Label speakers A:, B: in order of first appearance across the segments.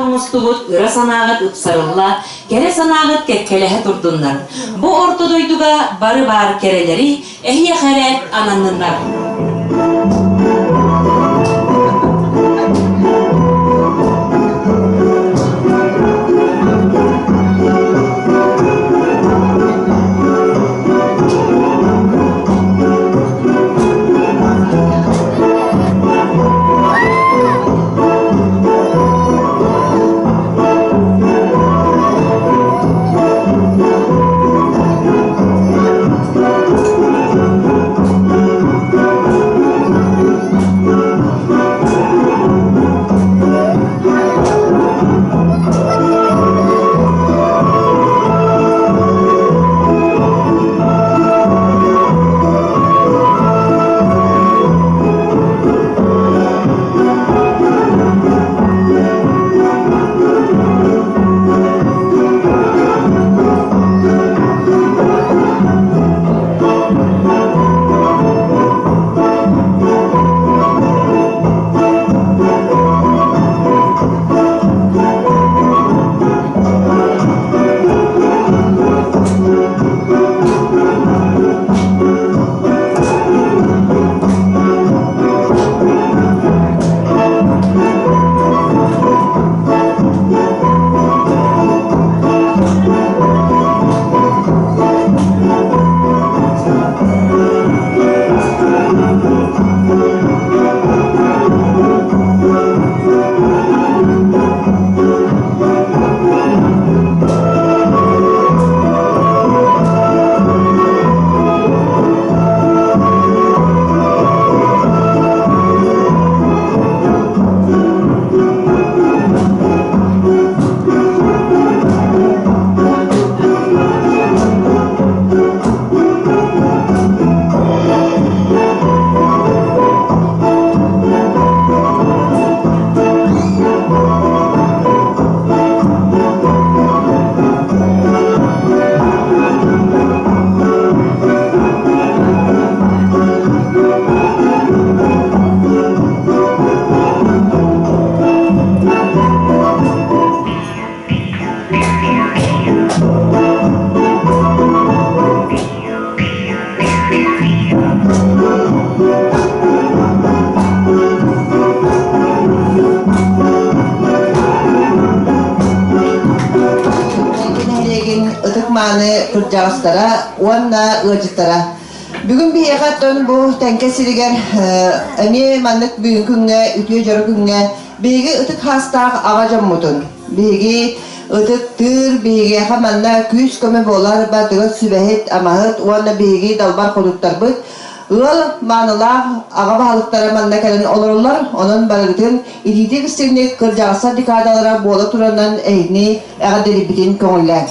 A: оҥостубут ыра санааҕыт ыпсарылла, кэрэ санааҕыт кэккэлэһэ турдуннар. Бу орто дойдуга бары баар кэрэлэри эһиэхэ эрэ ананныннар.
B: Нэһилиэгин ытык-мааны кырдьаҕастара уонна ыалдьыттара. Бүгүн биһиэхэ оттон бу Тэҥкэ сиригэр эмиэ маннык бүгүн күҥҥэ, үтүө дьоро күҥҥэ биһиги ытык хаастаах аҕа дьоммутун, биһиги ытыктыыр, биһигиэхэ манна күүс-көмө буолар бардыгар сүбэһит, амаһыт уонна биһиги далбар хотуттарбыт ыал маанылаах аҕа баһылыктара манна кэлэн олороллор. Онон барыгытын итиитик истиҥник кырдьаҕастар декадалара буола туранан эһигини эҕэрдэлиирбитин көҥүллээҥ.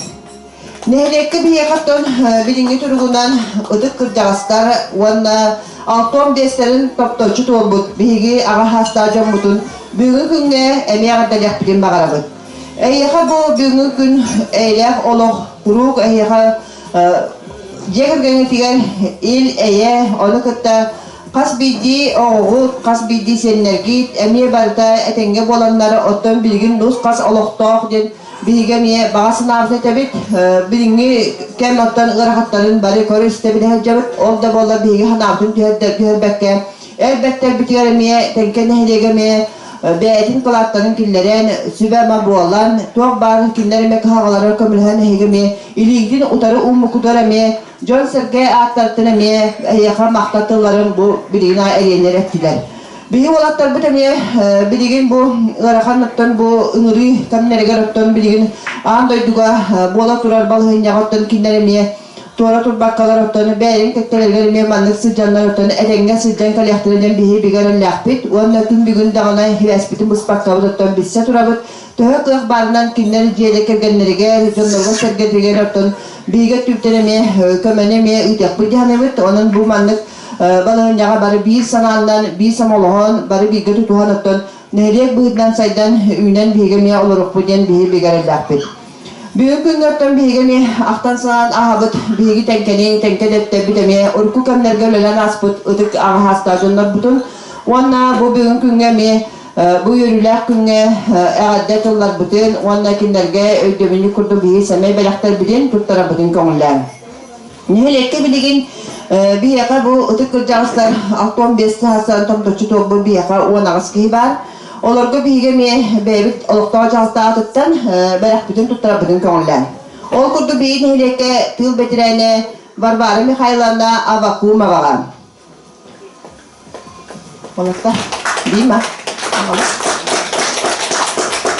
B: Нэһилиэккэ биһиэхэ оттон билиҥҥи туругунан ытык кырдьаҕастар уонна алтон биэстэрин топточчу туолбут биһиги аҕа саастаах дьоммутун бүгүҥҥү күҥҥэ эмиэ эҕэрдэлиэхпитин баҕарабыт. Эйиэхэ бу бүгүҥҥү күн эйэлээх олох куруук эһиэхэ дьиэ кэргэҥҥитигэр ил-эйэ, ону кытта хас биирдии оҕоҕут, хас биирдии сиэннэргит эмиэ барыта этэҥҥэ буоланнар, оттон билигин нус-хас олохтоох диэн биһиги эмиэ баҕа санаабыт этэбит. Билиҥҥи кэм оттон ыарахаттарын бары көрө-истэ билэ сылдьабыт. Ол да буоллар биһиги санаабытын түһэрбэккэ, эр бэртэрбитигэр эмиэ Тэҥкэ нэһилиэгэ эмиэ бэйэтин кылааттарын киллэрэн, сүбэ-ама буолан, туох баар кинилэр эмиэ кыһалҕаларыгар көмөлөһөн эһиги эмиэ илиигитин утары ууммуккутугар эмиэ дьон-сэргэ ааттарыттан эмиэ эһиэхэ махтал тылларын бу билигин эриэннэр эттилэр. Биһи уолаттарбыт эмиэ билигин бу ыарахан оттон бу ыҥырыы кэмнэригэр оттон билигин аан дойдуга буола турар балаһыанньаҕа оттон кинилэр эмиэ туора турбаккалар оттон бэйэлэрин кэккэлэригэр эмиэ маннык сылдьаннар оттон этэҥҥэ сылдьан кэлиэхтэрэ диэн биһи бигэ эрэллээхпит уонна күн бүгүн даҕаны сибээспитин быспаккабыт оттон билсэ турабыт. Төһө кыах баарынан кинилэр дьиэлэ кэргэннэригэр, дьоннорго-сэргэлэригэр оттон биһиги өттүбүттэн эмиэ көмөнү эмиэ ыытыахпыт дии саныыбыт. Онон бу маннык балаһыанньаҕа бары биир санааннан, биир сомоҕолоһон, бары бииргэ тутуһан оттон нэһилиэк быһыытынан сайдан, үүнэн биһиги эмиэ олоруохпут диэн биһи бигэ эрэллээхпит. Бүгүн күҥҥэ оттон биһиги эмиэ ахтан санаан аһабыт, биһиги Тэҥкэни, Тэҥкэ дэптэрбит эмиэ урукку кэмнэргэ үлэлээн ааспыт ытык аҕа саастаах дьоннорбутун уонна бу бүгүн күҥҥэ эмиэ Бу үөрүүлээх күҥҥэ эҕэрдэ тылларбытын уонна кинилэргэ өйдөбүнньүк курдук биһиги сэмэй бэлэхтэрбитин туттарарбытын көҥүллээҥ. Нэһилиэккэ билигин биһиэхэ бу ытык кырдьаҕастар 65 саастан томточчу туолбут биһиэхэ 18 киһи баар. Олорго биһиги эмиэ бэйэбит олохтоох дьаһалтаҕытыттан бэлэхпитин туттарарбытын көҥүллээҥ. Ол курдук биһиги нэһилиэккэ тыыл бэтэрээнэ Варвара Михайловна Аввакумоваҕа Олохто. Дима.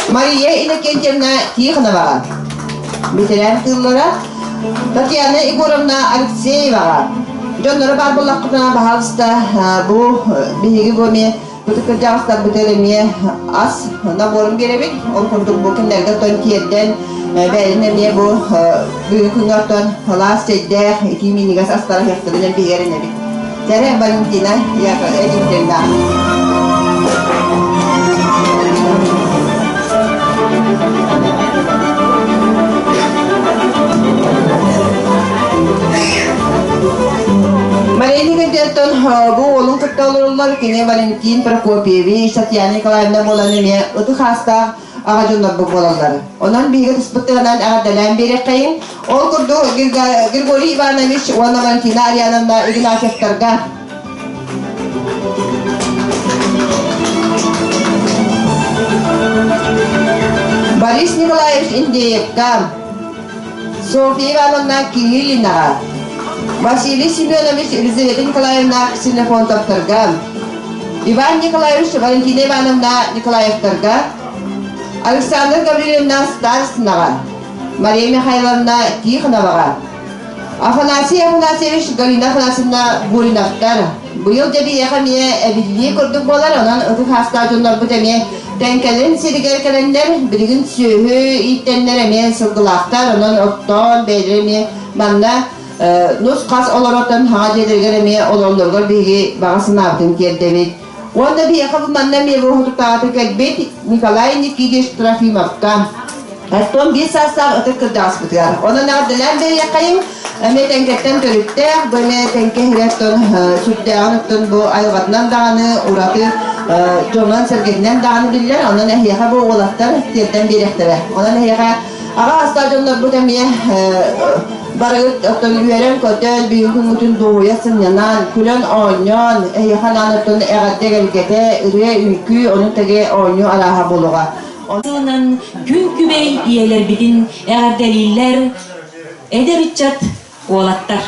B: Мария Иннокентьевна Тихоноваҕа. Ветеран тыыллара Татьяна Егоровна Алексееваҕа. Дьонноро баар буоллаххытына, баһаалыста, бу биһиги бу эмиэ бытык кырдьаҕастарбытыгар эмиэ ас наборун биэрэбит. Ол курдук бу кинилэргэ оттон тиэрдэн, бэйэлэрин эмиэ бу бүгүн күҥҥэ оттон сылаас чэйдээх, итии минньигэс астара иһиэхтэринэн биһиги эрэнэбит. Кэрэ Валентина Яковлевна. Мария Николаевна бу уолун кытта олороллор кини Валентин Прокопьевич, Татьяна Николаевна буолан эмиэ ытык хаастаах аҕа дьоннорбут буолаллар. Онон биһиги туспуттарынан эҕэрдэлээн биэриэххэйиҥ. Ол курдук Григорий Иванович уонна Валентина Ариановна Игнатьевтарга Борис Николаевич Индеевка, Софья Ивановна Кириллинаҕа, Василий Семенович Елизавета Николаевна Ксенофонтовтарга, Иван Николаевич Валентина Ивановна Николаевтарга, Александра Гаврильевна Старостинаҕа, Мария Михайловна Тихоноваҕа, Афанасий Афанасьевич Галина Афанасьевна Гуриновтар быйыл дьэ биһиэхэ эмиэ эбиллии курдук буолар, онон ытык хаастаах дьоннорбут эмиэ Тэҥкэлэрин сиригэр кэлэннэр, билигин сүөһү ииттэннэр эмиэ сылгылаахтар, онон оттоон бэйэлэрэ эмиэ манна нус-хас олоротон хаҥа дьиэлэригэр эмиэ олороллоругар биһиги баҕа санаабытын тиэрдэбит. Уонна биһиэхэ бу манна эмиэ бу хотутааҕыта кэлбит Николай Никитич Трофимовка Оттон биир саастаах ытык кырдьаҕаспытыгар. Онон эҕэрдэлээн биэриэххэйиҥ. Эмиэ тэҥкэттэн төрүттээх, бу эмиэ тэҥкэ иһирэр сүрдээҕин оттон бу айылҕатынан даҕаны ураты дьонунан-сэргэтинэн даҕаны биллэр. Онон эһиэхэ бу уолаттар тиэрдэн биэриэхтэрэ. Онон эһиэхэ аҕа астаах дьоннорбут эмиэ барыгыт оттон үөрэн-көтөн, бүгүн күҥҥүтүн дуоһуйа сынньанан, күлэн-оонньоон, эһиэхэ анаан оттон эҕэрдэ эгэлгэтэ, ырыа-үҥкүү, ону тэгэ оонньуу арааһа буолуоҕа.
A: Сылынан күн күбэй ийэлэрбитин эҕэрдэлииллэр эдэр ыччат уолаттар.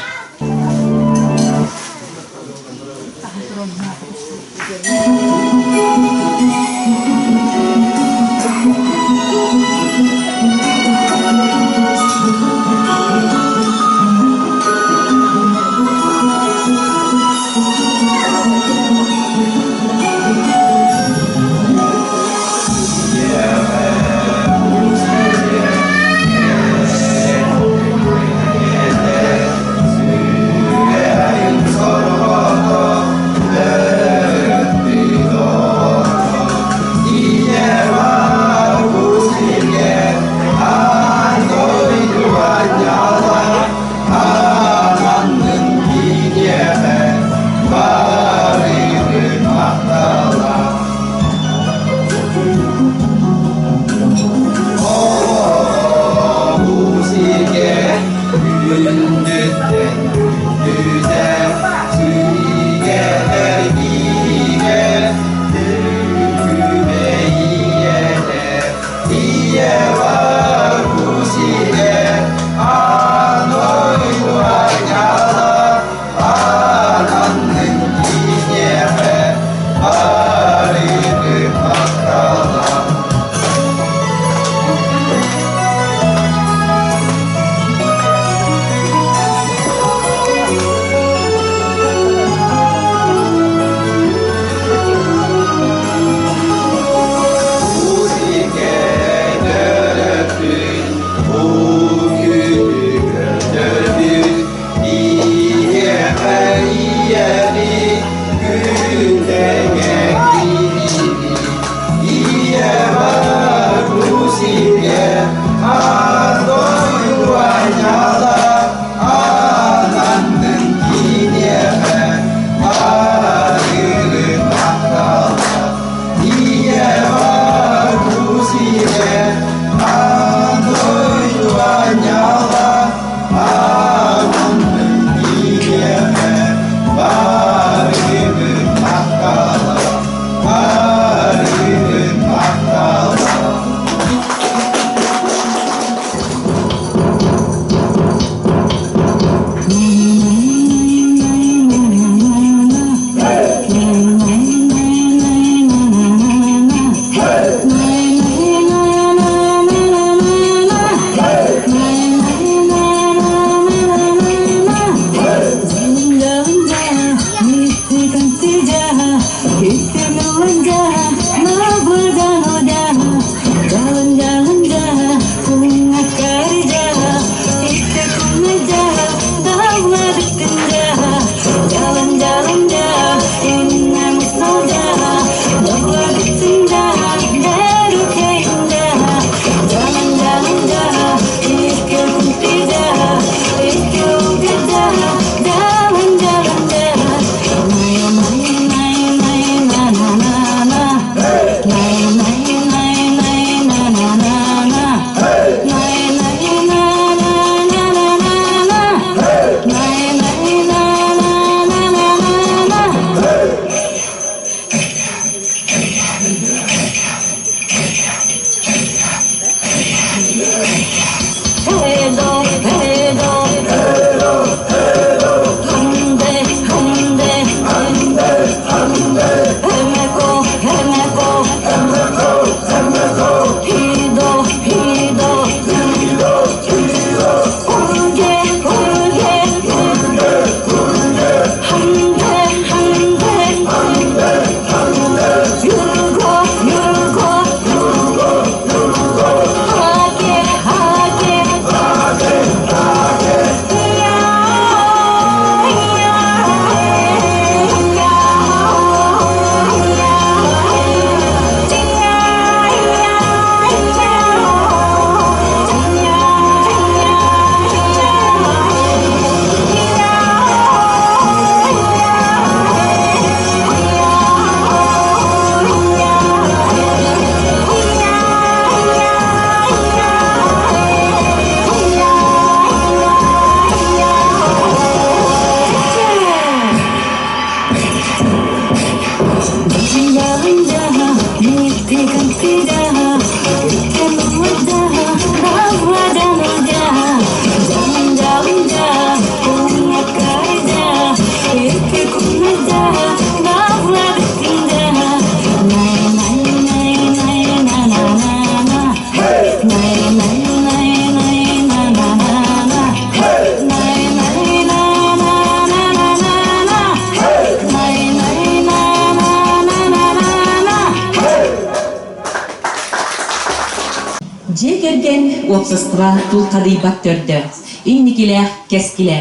A: уопсастыба тулхадыйбат төрдө, инникилээх кэскилэ.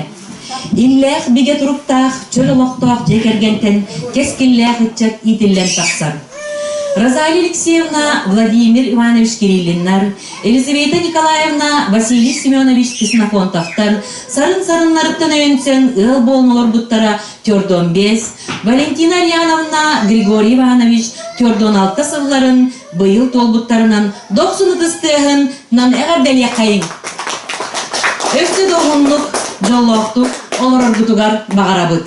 A: Иллээх бигэ туруктаах, чөл олохтоох дьиэ кэргэнтэн кэскиллээх ыччат иитиллэн тахсар. Розалия Алексеевна, Владимир Иванович Кириллиннар, Елизавета Николаевна, Василий Семенович Ксенофонтовтар сарын-сарыннарыттан өйөнсөн ыал буолан олорбуттара төрдүөн биэс, Валентина Ульяновна, Григорий Иванович төрдүөн алта сылларын быйыл туолбуттарынан дохсун ытыс тыаһынан эҕэрдэлиэххэйиҥ! Өссө да уһуннук, дьоллоохтук олороргутугар баҕарабыт.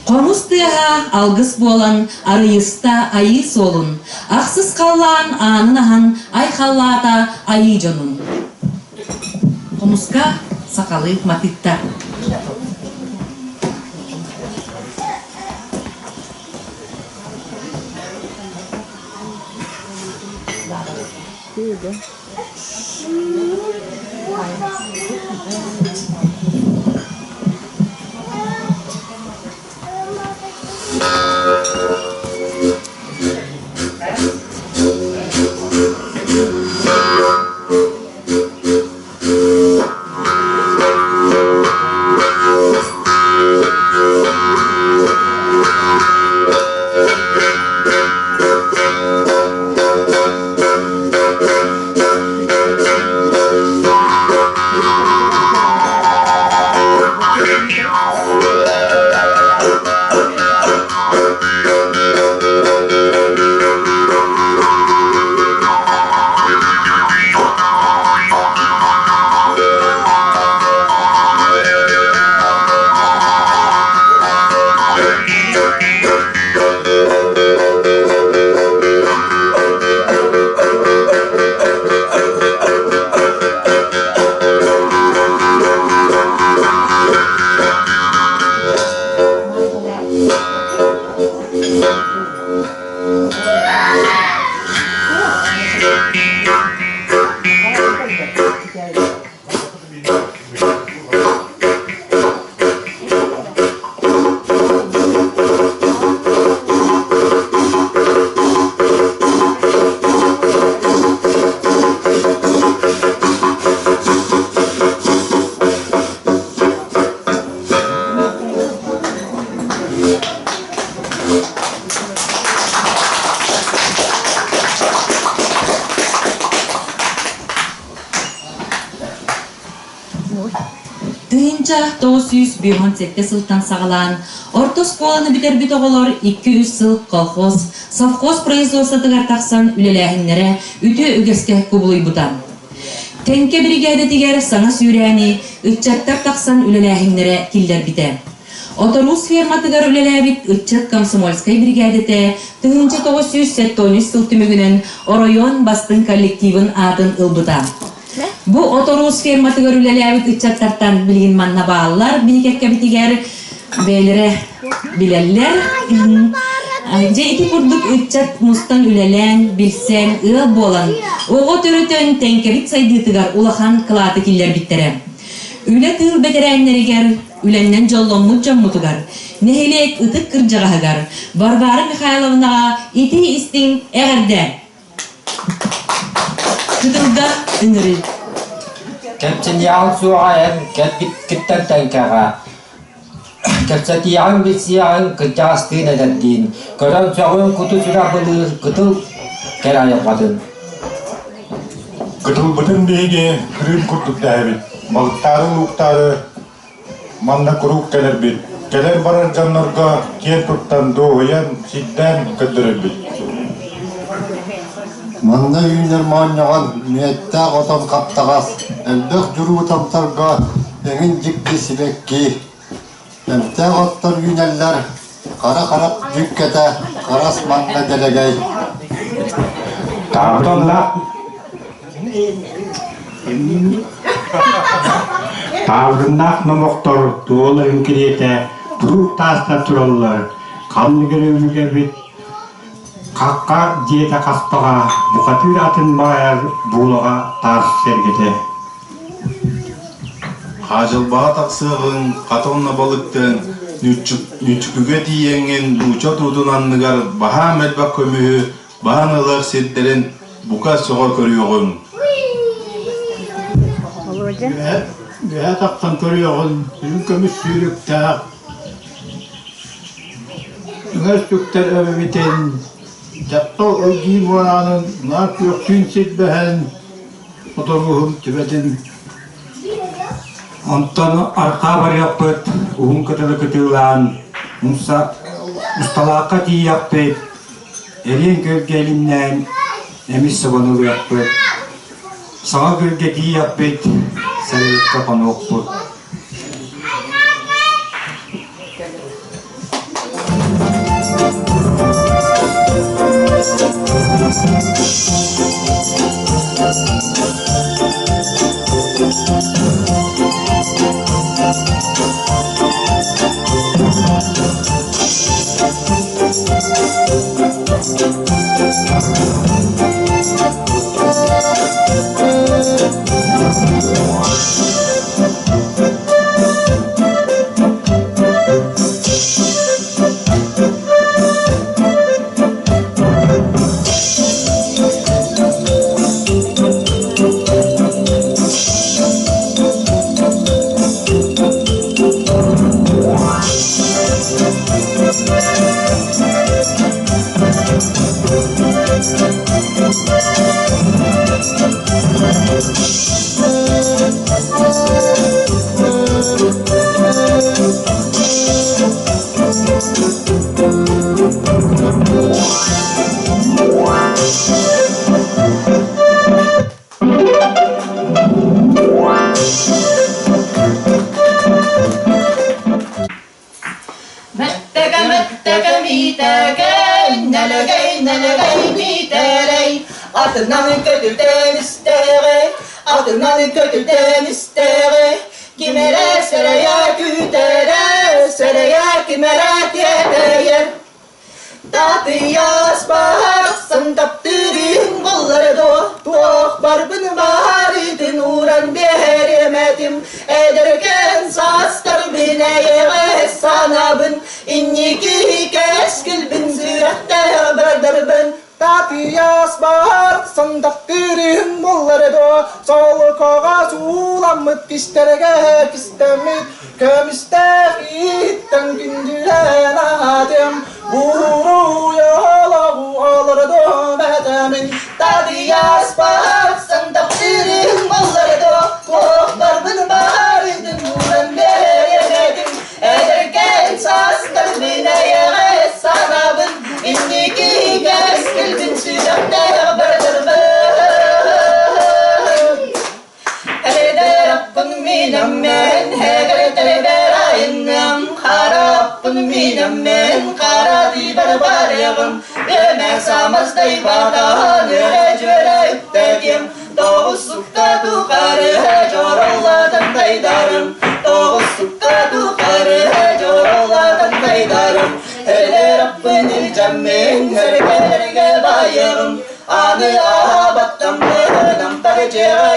A: Хомус тыаһа алгыс буолан арыйыста айыы суолун, ахсыс халлаан аанын аһан айхаллаата айыы дьонун. Хомуска сахалыы матыыптар. 1957 сылтан саҕалаан орто оскуоланы бүтэрбит оҕолор 2-3 сыл колхоз, совхоз производствотыгар тахсан үлэлээһиннэрэ үтүө үгэскэ кубулуйбута. Тэҥкэ биригээдэтигэр саҥа сүүрээни ыччаттар тахсан үлэлээһиннэрэ киллэрбитэ. Оторуус ферматыгар үлэлээбит ыччат комсомольскай биригээдэтэ 1973 сыл түмүгүнэн оройуон бастыҥ коллективын аатын ылбыта. Бу Оторуус ферматыгар үлэлээбит ыччаттартан билигин манна бааллар биһикэккэбитигэр бэйэлэрэ билэллэр. Дьэ ити курдук ыччат мустан үлэлээн, билсэн, ыал буолан, оҕо төрөтөн Тэҥкэбит сайдыытыгар улахан кылааты киллэрбиттэрэ. Үлэ тыыл бэтэрээннэригэр, үлэннэн дьолломмут дьоммутугар, нэһилиэк ытык кырдьаҕаһыгар Варвара Михайловнаҕа итии-истиҥ эҕэрдэ! Кытылга ыҥырыы.
C: Кэпсэтиэҕиҥ суоҕа эн кэлбиккиттэн тэҥкэҕэ Кэпсэтиэҕиҥ билсиэҕиҥ кырдьаҕастыын эдэрдиин Көрөн сөҕүөҥ куту сүрэх былыыр кытыл кэрэ айылҕатын
D: Кытылбытын биһиги Крым курдук дэһэбит. Балыктаары лууктаары манна куруук кэлэрбит. Кэлэр-барар дьоннорго киэн туттан, дуоһуйан, сирдээн көрдөрөрбүт.
E: Манна үүнэр моонньоҕон, мүөттээх отон хаптаҕас, элбэх дьуруу томторго эҥин дьикти сибэкки, эмтээх оттор үүнэллэр, хара харах дьүккэтэ, харас манна дэлэгэй.
F: Таабырыннаах Таабырыннаах номохтор туоларын кириэтэ туруук таастар тураллар, ханнык эрэ үлүгэбит хахха дьиэтэ хаспаҕа, бухатыыр атын баайар буулаҕа таас сэргэтэ.
G: Хаадьылбаҕа тахсыаҕыҥ, хата онно балыктыаҥ, Нүччүкүгэ тиийэҥҥин нуучча туутун анныгар баһаам элбэх көмүһү баһан ылар сирдэрин бука сөҕө көрүөҕүҥ.
F: Үөһэ тахсан көрүөҕүн, үрүҥ көмүс сүүрүктээх, үҥэр сүктэр эбэбитин, дьахтал ылдьыы муораанын наар күөхтүүн силбэһэн, Оторууһум түбэтин
C: Онтон арҕаа барыахпыт, уһун кытылы кытыылаан, умса усталаахха тиийиэхпит, эриэн күөлгэ илимнээн эмис собону ылыахпыт, саҥа күөлгэ тиийиэхпит, сайылыкка хонуохпут.
B: Мэттэгэ мэттэгэ миитэгэ нэлэгэй нэлэгэй миитэрэй атынан көтүтэн истэҕэ атынан көтүтэн истэҕэ ким эрэ сэрэйэ күүтэрэ сэрэйэ ким эрэ тиэтэйэр Татыйаас барахсан таптыырын буллар дуо, туох барбын баарытын ууран биэриэм этим, эдэркээн саастарбын эйэҕэс санаабын, инники кэскилбин сүрэхтээх бардарбын
H: Татыйаас барахсан таптыырын буллар дуо, солкоҕо сууламмыт кистэргэ кистэммит Көмүстээх ииттэн күндүлээн аатым, Буруйа олоҕу олордум этэмин,
B: Татыйаас барахсан таптыырын буллар дуо, туох барбын баарытын ууран биэриэм этим, эдэркээн саастарбын эйэҕэс санаабын, инники кэскилбин сүрэхтээх бардарбын. Аны аһабаттаммын амтары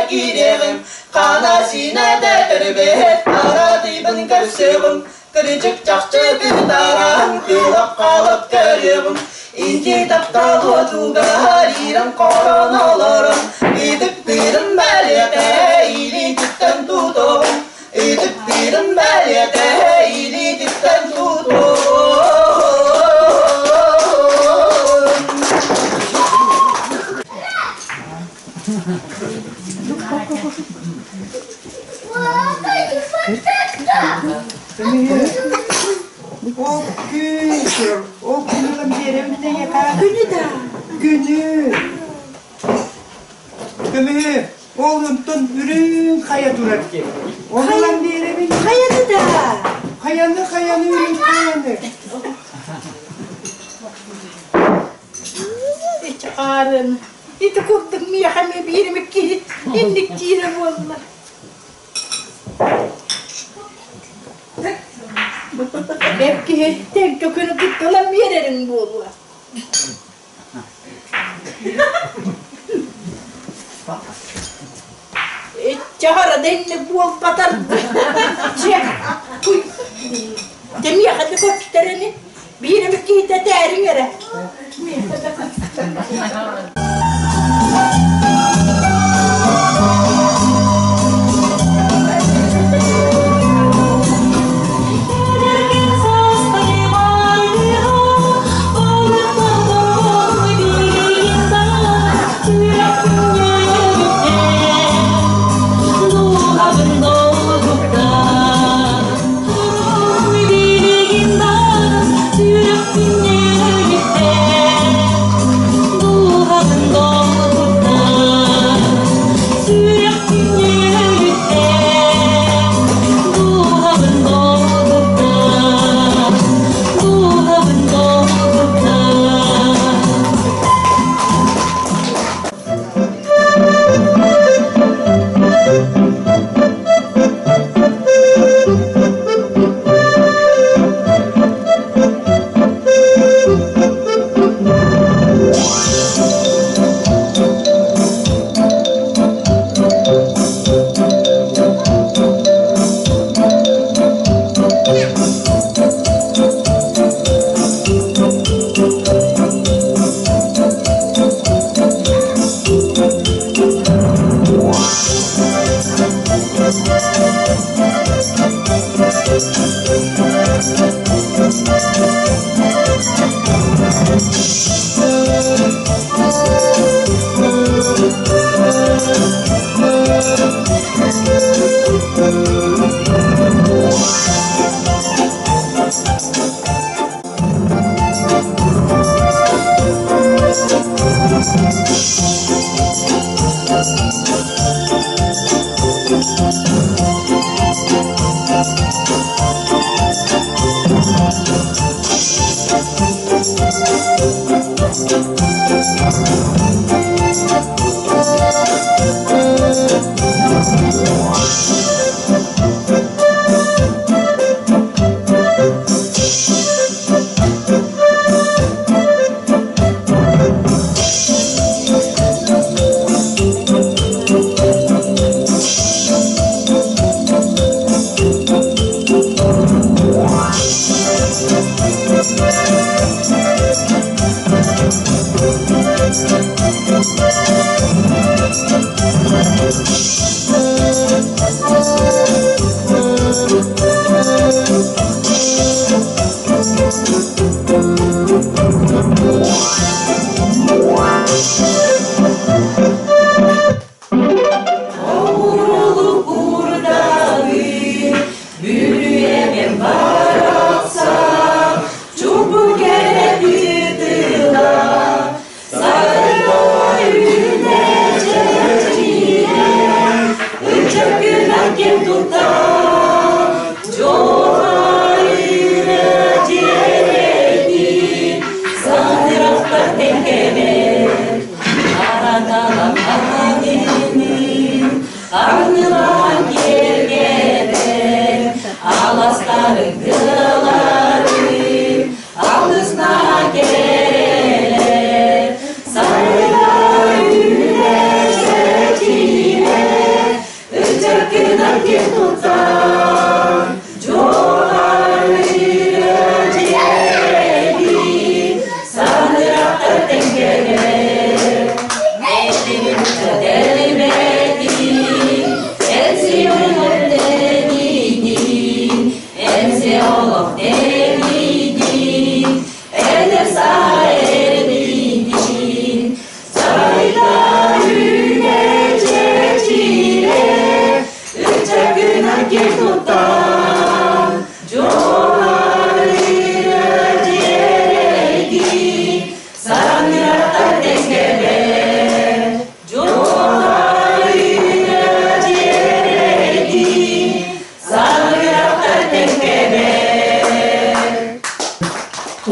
B: киириэҕим Хана сиинэтэ төрүбэт аратыйбын көрсүөҕүм Кырдьык чахчы кытаран кыылап хаалап көрүөҕүм Инки таптал уотугар иирэн хорон олорон Ытыктыырым бэлиэтэ илиититтэн тутуоҕум Ытыктыырым бэлиэтэ илиититтэн тутуоҕум
I: Ол күн ол күнү биэрэбин эйиэхэ.
J: Күнү да.
I: Күнү. Көмүһү ол онтон үрүҥ хайа турар диэн. Ону ылан биэрэбин.
J: Хайаны да.
I: Хайаны, хайаны, үрүҥ хайаны.
J: Арын. Ити курдук миэхэ эмиэ биир эмит киһи инник диирэ буолла. Эр киһи тэҥкэ күнү кытталан биэрэриҥ буолуо. Иччэхара да инник буолбатар Чэ, куй. Дьэ миэхэ да көстөр ини. Биир эмит киһитэ этээриҥ эрэ. Миэхэ да көстөр.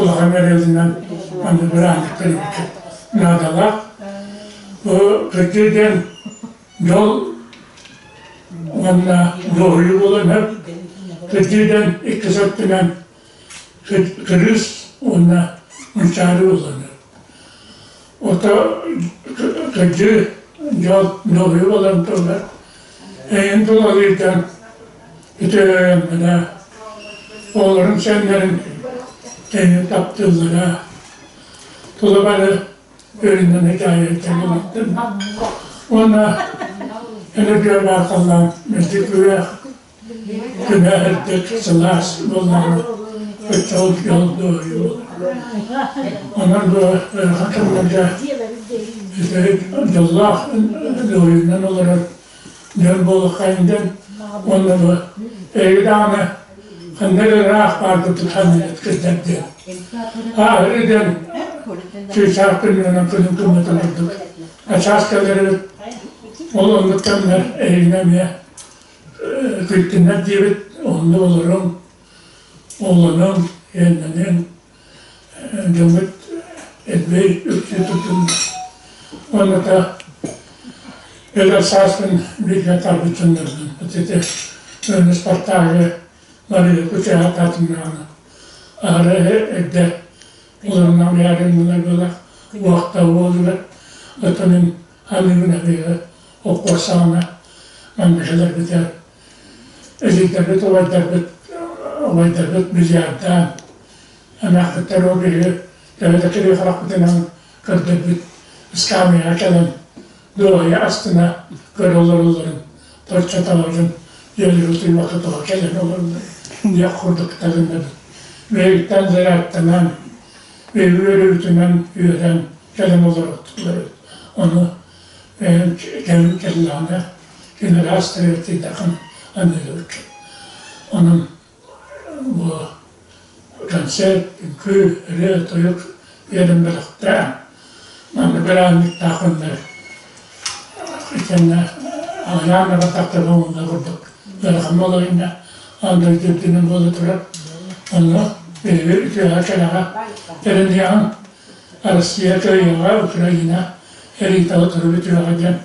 K: Улахан эрэлинэн аны бырааһынньыктар наадалаах. Бу кырдьыы диэн дьол уонна дуоһуйуу буолан иһэр. Кырдьыы диэн иккис өттүнэн кырыыс уонна мунчаарыы буолан иһэр. Ото кырдьыы дьол дуоһуйуу буолан турар. Эйин тулалыырдан үтүө оҕолорун сиэннэрин тэҥҥэ таптыыллара тула бары өрүнэн итээйэттэн уонна энергия баахаллаан мэлдьи күөх күнэ эрдик сылаас буоллаҕына оччоҕо дьол дуоһуйуу онон бу ыарахан кэмнэргэ дьоллоох дуоһуйунан олорор дьон буолуоххайын диэн уонна бу эһиги даҕаны ханна эрэ ыраах бааргытын ханныгыт кырдьар диэн ааһыры диэн чыычаах күнүнэн күнүн күммүтүн курдук начаас кэлэрибит ол оннук кэмнэр эһигини эмиэ күүттүннэр диэбит онно олоруҥ олонуҥ иэннэниҥ дьоммут элбэй үксүү тутунна уонна эдэр сааспын бииргэ тарбыт дьоннорбун ити аны Спартагы Мария Кучаһатаатыннаҕына аһара эрдэ уларынан уйаарыннылар буолар уохта буоллулар оттон мин аныыбын аныыга оппуорсаҕына манна кэлэрбитэ Эдьиийдэрбит, убайдарбыт, убайдарбыт бильярдаан, эмээхситтэр ол биһиги төһө да кири харахпытынан көрдөрбүт ыскаамыйаҕа кэлэн дуоһуйа астына көрө олороллорун торчотоорун дьиэлэр утуйбакка тоҕо кэлэн олороллор диэх курдук тагыннабыт. Биһигиттэн зарядтанан, биһиги үөрүүбүтүнэн үөрэн кэлэн олороттулар. Ону бэйэм кэмим кэллэҕинэ Кинилээх тиийдэххин аныырбыт. Онон бу концерт, үҥкүү, ырыа-тойук биэрэн бэлэхтээн. Манна быраанныктаахыннар итиэннэ аҕыйаан да баттахтара уонна курдук ыарахан буолар иннэ аан дойду үрдүнэн буола турар. Онно биһиги үтүөҕэ кэрэҕэ тэриниэҕиҥ Россия кыайыаҕа Украина эриитэ утары бүтүөҕэ диэн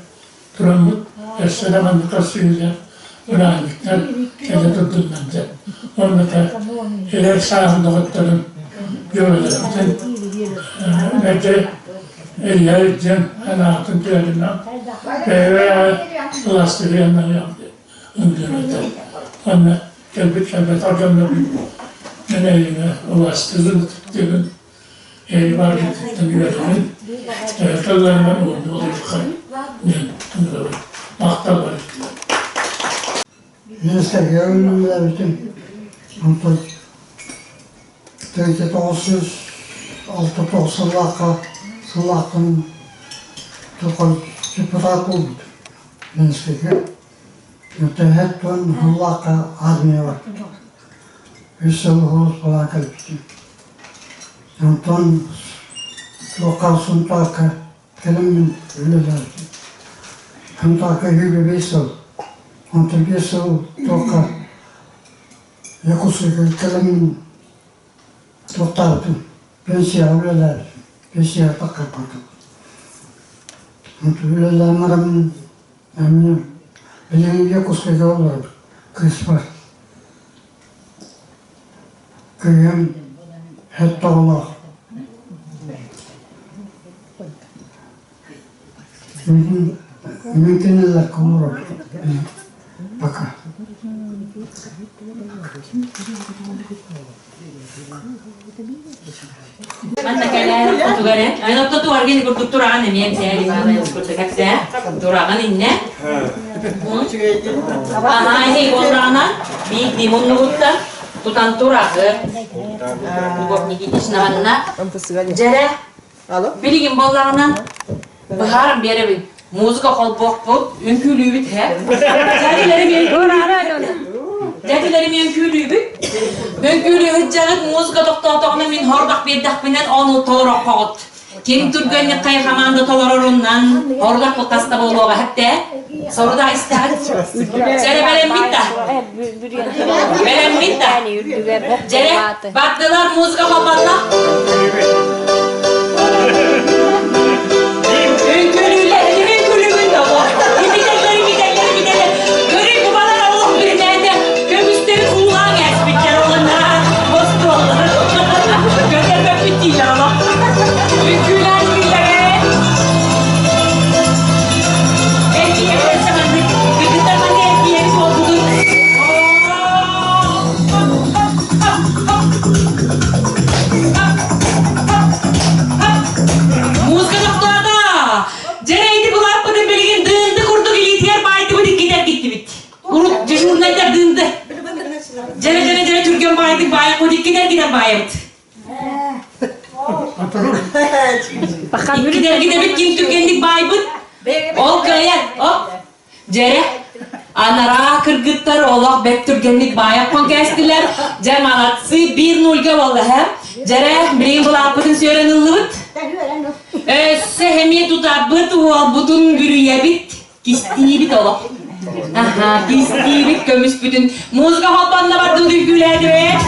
K: тураммыт өссө да маннык көрсүһүүлэр бырааһынньыктар кэлэ турдуннар диэн. Уонна эдэр сааһын доҕотторун дьүөгэлэрбитин мэлдьи Илья диэн анаатын түөрүнэн бэйэ-бэйэҕэ сылаастырыаннар ыҥырыта. Уонна кэлбит кэлбэтэх дьоннорбут мен эйиҥэ убаастыыбын, ытыктыыбын Эйбаргытыттан үөрэҕин тылларынан уонна олорукка диэн ыҥырабын. Махтал бар.
E: Министрге үлэлээбитим. Онтон 1969 сыллаахха сыллаахпын тоқой депутат буолбут. Министрге. Төһөт туон сыллаахха армия бар. Үс сыл сулууспалаан кэлбитим. Онтон туохха Сунтаарга кэлэммин үлэлээбитим. Сунтаарга 25 сыл, онтон 5 сыл туохха Якутскайга кэлэммин туохтаабытым, пенсияҕа үлэлээбитим, пенсияҕа таххарбытым. Онтон үлэлээн бараммын эмиэ билигин Якутскайга олоробут, кыыспар. Кыыһым сэттэ оҕолоох. Мин кинилэргэ олоробун пока.
A: Манна кэлээр ортотугар э. Айн ортотугар гини курдук тураҕан эмиэ эмсээри баалай курдук эпсээ. Тураҕан иннэ. Аха эһи олраҕына биир муннугуттан тутан турагы. Любовь Никитична манна. Дьэрэ билигин боллаҕынан быһааран биэрэбин. Музыка холбуохпут, үҥкүүлүүбүт һэ. Дьэтилэрим үҥкүүлүүбүт. Үҥкүүлүү сылдьаҕыт музыка тохтоотоҕуна мин хордох биэрдэхпинэн ону толороххоҕут. Ким түргэнник хайа хамаанда толорорунан хордох кутаста буолуоҕа хэттэ. Соруда истэҕит. Дьэрэ бэлэммит да. Бэлэммит да. Дьэрэ бардылар музыка холбонно. Үҥкүүлүүлэр, үҥкүүлүүгүн да Имитэллэр, имитэллэр, имитэллэр. Көрүй, бубалар олох бүрүнээтэ. Көмүстэрин уулаан ээспиттэр олонна. Бостуоллар. Көтөрбөппүт дииллэр олох. Үҥкүүлээн биллэрэ. Эргийэр саҥаннык. Кыргыттар манна эргийэбит буолбутун. Музыка тохтоото! Дьэ, ити булааппытын билигин дыынды курдук илиитигэр баайдыбыт иккитэ эргиттибит. Урут дежурнайдар дыынды. Дьэрэ дьэрэ дьэрэ түргэн баайдык баайыппыт иккитэ эргитэн баайабыт. Иккитэ эргитэбит ким түргэнник баайбыт? Ол кыайар. Оп. Дьэрэ, анараа кыргыттар олох бэрт түргэнник баайаппын кээстилэр. Дьэ, молодцы, биир нульга буолла, һэ? Дьэрэ, билигин былааппытын сүөрэн ыллыбыт. Өссө эмиэ тутарбыт, уолбутун бүрүйэбит, кистиибит олох. Аха, кистиибит көмүспүтүн. Музыка холбонно бардыбыт үҥкүүлээтибит.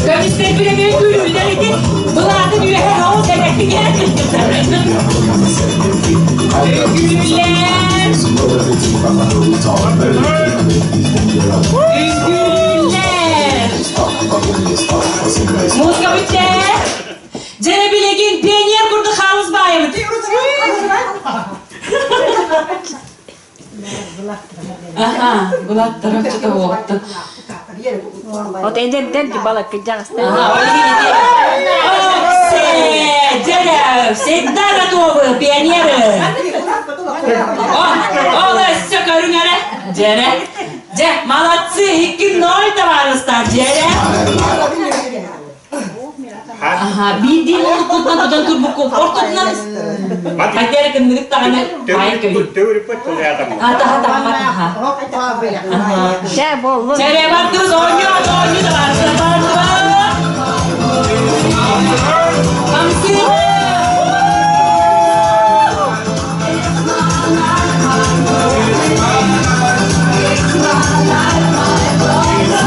A: Көмүстэрбит эмиэ үҥкүүлүүллэр ити. Былаатын үөһэ ол кэлэктигэр. Үҥкүүлүүллэр. Үҥкүүлүүллэр. Музыка бүттэ. Дьэ билигин пионер курдук хаалыс баайабыт. Аха, былаттара чыта буолуттан.
L: Вот эдердер балакка дьаҕыстар.
A: Дядя, всегда готовы, пионеры. О, өссө көрүҥ эрэ. Дьэрэ. Дьэ, молодцы, 2-0 товарыстар, дьэрэ. Аха, биирдии муҥутунан тутан турбуккун ортотунан хайдары кынныгыт даҕаны баайын көбү. Атаха таха таха.
L: Чэ, боллун.
A: Чэ, бардыбыз, оонньуу, оонньуу, табаарыстар, бардыбыз. Спасибо!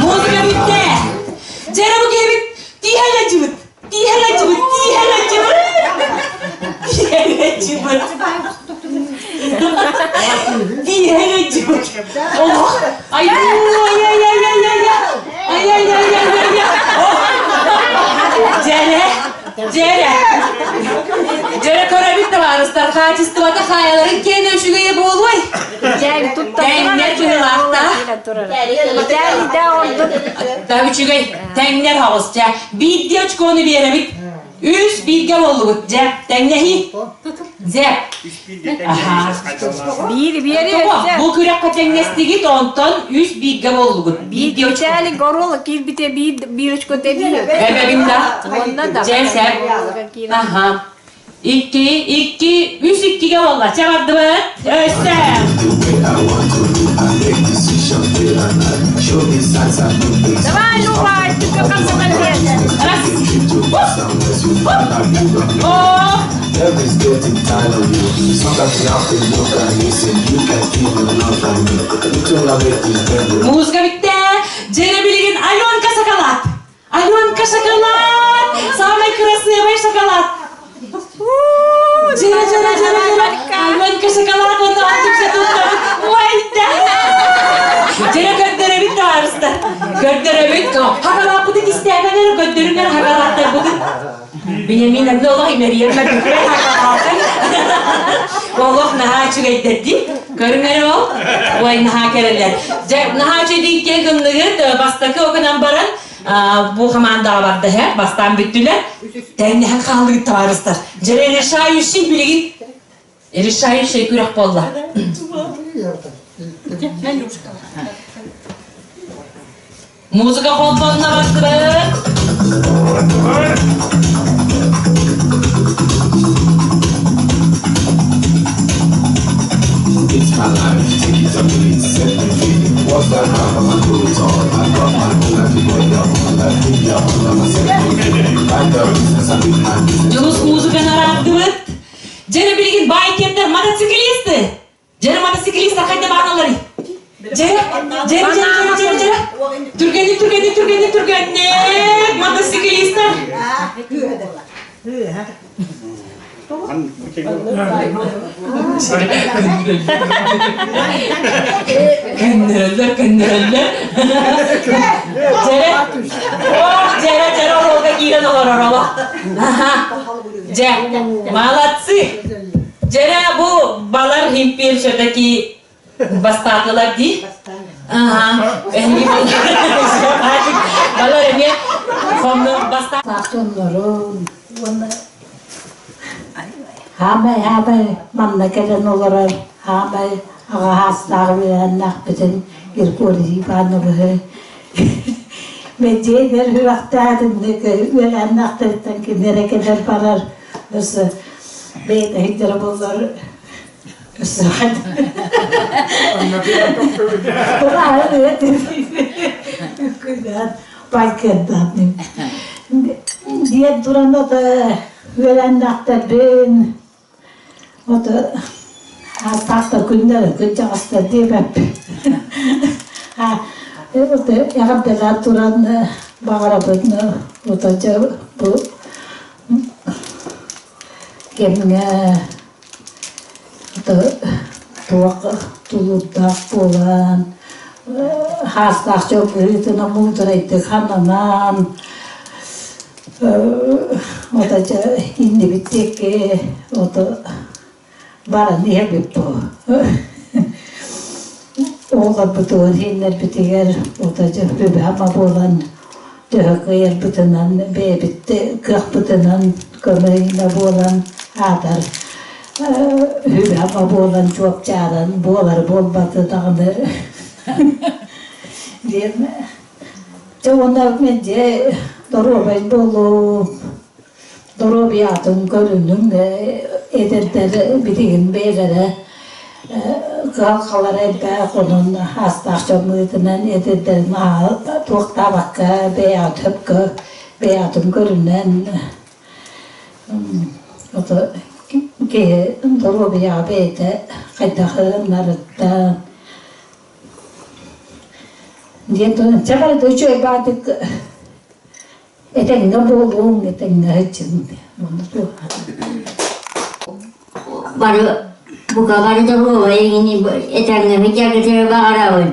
A: Музыка бүттэ! Дьэрэ бу киһибит тииһэн аччыбыт! Тииһэн аччыбыт! Тииһэн аччыбыт! Тииһэн аччыбыт! Тииһэн аччыбыт! Олох! Ай ай ай ай ай ай ай ай ай ай ай ай Дьэрэ! Дьэрэ! Дьэрэ көрөбүт табаарыстар, хаачыстыбата хаайаларын киэн үчүгэйэ буолуой? Тэҥнэр быһыылаахта. Да үчүгэй, тэҥнэр оҕус дьэ. Биирдии очкону биэрэбит. Үс бииргэ буоллубут дьэ. Тэҥнэһии. Дьэ.
L: Биир биэри
A: Бу күрэххэ тэҥнэстигит, онтон үс бииргэ буоллугут. Биирдии очко.
L: Биир горула киирбите биир биир очко тэбии.
A: Эбэбин да.
L: Онно да.
A: Дьэ, сеп. Аха. Икки, икки, үс иккигэ буолла. Чэ бардыбыт. Өссө.
L: Давай, Люба,
A: Раз. О! Музыка бүттэ. Дьэрэ билигин Аленка шоколад. Аленка шоколад! Самый красивый шоколад! Дьэрэ, дьэрэ, дьэрэ, дьэрэ. Аленка шоколад уонна алтымша туттабыт. Ой, да! Дьэрэ көрдөрөбүт таарыстар. Көрдөрөбүт. Хакалааппытын истээмэнэр көрдөрүнэр хакалааттарбытын. Бенямин эмне олох имэрийэр мөтүккэ хакалаатын. Олох наһаа үчүгэйдэр дии. Көрүҥ эрэ ол. Ой, наһаа кэрэлэр. Дьэ, наһаа үчүгэй киэн гынныгыт. Бастакы окунан баран бу командаҕа барда һэ, бастаан бүттүлэр. Тэҥнэһэн хааллыгыт табаарыстар. Дьэ, решающий билигин решающий күрэх буолла. Музыка холбонно бардыбыт.
M: It's my life, take it or leave it, set me free. What's that rap? I'ma do it all. I got my own life, you got your own life, live your own life, I set me free. Mind your business, I live my business.
A: Дьулус музыканы араардыбыт. Дьэрэ билигин баай кемдер мотоциклисты. Дьэрэ мотоциклист хайда бааналары. Дьэрэ, дьэрэ, дьэрэ, дьэрэ, дьэрэ. Түргэнник, түргэнник, түргэнник, түргэнник. Мотоциклистар. Көннөрөллөр, көннөрөллөр. Дьэрэ, ох, дьэрэ, дьэрэ оруолга киирэн олорор олох. Дьэ, молодцы! Дьэрэ, бу балар империя все-таки бастаатылар дии. Ага. Балар эмиэ хонно баста
N: Дьоннорун уонна хаамай хаамай манна кэлэн олорор хаамай аҕа саастаах үөрэннэхпитин Григорий Ивановиһы Мэдиэйдэр үрэхтээхтинник үөрэннэхтэриттэн кини эрэ кэлэр барар өссө бэйэтэ иһиттэрэ буоллар Диэн туран ото үөрэннэхтэрбин ото аастаахтар күннэр кырдьаҕастар диэбэппин ото эҕэрдэлээн туран баҕарабын ото дьэ бу кэмҥэ Туох тулуурдаах буолан, хаастаах дьон быһыытынан муударайдык хананан, ото дьэ иннибит диэки ото баран иһэбит бу. Оҕолорбутугар иһиннэрбитигэр ото дьэ үбэ-ама буолан төһө кыайарбытынан бэйэбит кыахпытынан көмө буолан аатар үбэ буолан чуопчааран буолар буолбаты даҕаны диэн дьэ уонна мен дьэ доруобай буолуу доруобуйатын көрүнүҥ эдэрдэр билигин бэйэлэрэ кыһалҕалара элбэх онон аастаах дьон быһыытынан эдэрдэрин туохтаабакка бэйэҕит сөпкө бэйэҕитин көрүнэн. Ото киһи доруобуйаҕа бэйэтэ хайдах ылынарыттан диэн туран чэ барыта үчүгэй баатык этэҥҥэ буолуоҥ этэҥҥэ сылдьыҥ уонна туох
O: Бары бука бары доруобай этэҥҥэ битэргитэ баҕарабын.